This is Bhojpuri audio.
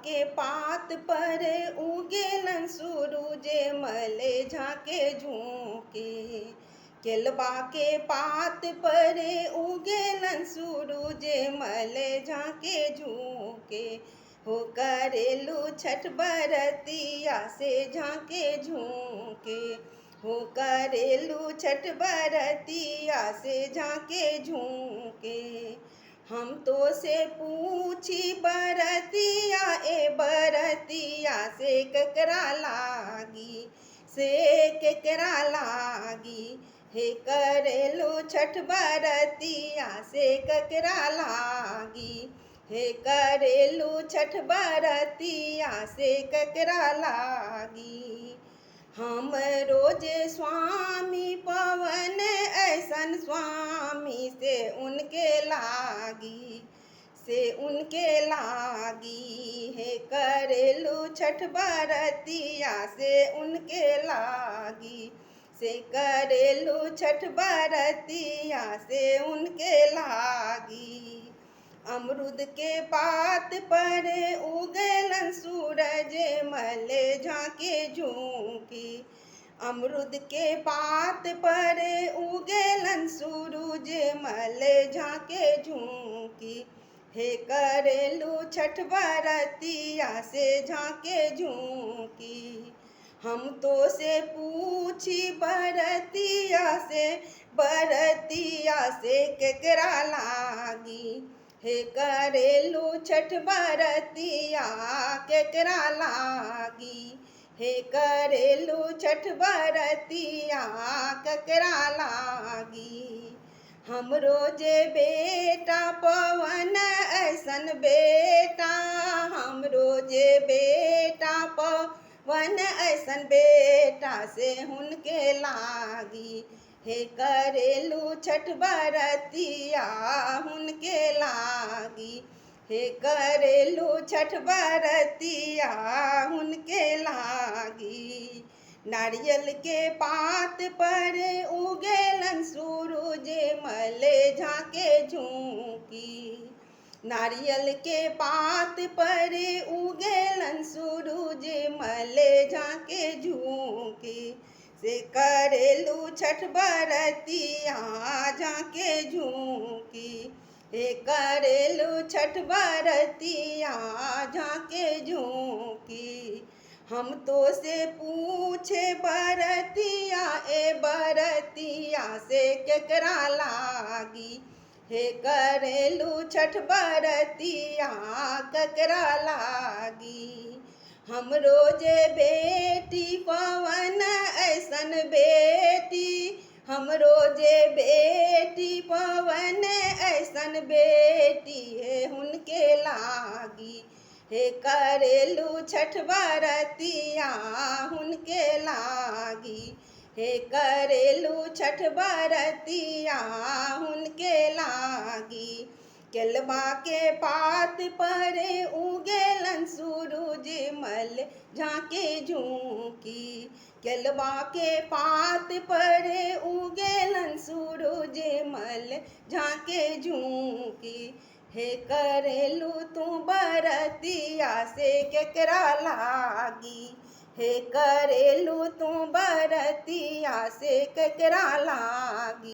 के पात पर उगेलन सूरुज मले झाके झोंके। केलवा के पात पर उगेलन सूरुज मले झाके झोंके। हो करेलू छठ बरतिया से झाके झोंके। हो करेलू छठ बरतिया से झाके झोंके। हम तो से पूछी बरतिया ए बरतिया से केकरा लागी, से केकरा लागी। हे करेलू छठ बरतिया से केकरा लागी। हे करेलू छठ बरतिया से केकरा लागी। हम रोज स्वामी पवन ऐसन स्वामी से उनके लागी, से उनके लागी। हे करेलू छठ बरतिया से उनके लागी, से करेलू छठ बरतिया से उनके लागी। अमरूद के पात पर उगलन सूरज मले झाके झोंकी। अमरूद के पात पर उगलन सूरज मले झाके झोंकी। हे करेलू छठ बरतिया से झाके झोंकी। हम तो से पूछी बरतिया से, बरतिया से केकरा लागी। हे करेलू छठ बरतिया केकरा लागी। हे करेलू छठ बरतिया केकरा लागी। हमरो जे बेटा पवन ऐसन बेटा, हमरो जे बेटा पवन ऐसन बेटा से हुनके लागी। हे करेलू छठ बरतिया हुनके लागी। हे करेलू छठ बरतिया हुनके लागी। नारियल के पात पर उगेलन सूरुज मले झाके झोंकी। नारियल के पात पर उगेलन सूरुज मले झाके झोंकी। से करेलू छठ बरतिया झाके झोंकी। हे करेलू छठ बरतिया झाके झोंकी। हम तो से पूछे बरतिया ए बरतिया से केकरा लागी। हे करेलू छठ बरतिया केकरा लागी। हमरो जे बेटी पवन ऐसन बेटी, हमरो जे बेटी पवन ऐसन बेटी हे हुनके लागी। हे करेलू छठ बरतिया हुनके लागी। हे करेलू छठ बरतिया हुनके लागी। केलवा के पात पर उगेलन सूरुज मल झाके झोंकी। केलवा के पात पर उगेलन सूरुज मल झाके झोंकी। हे करेलू तू बरतिया से केकरा लागी। हे करेलू तू बरतिया से केकरा लागी।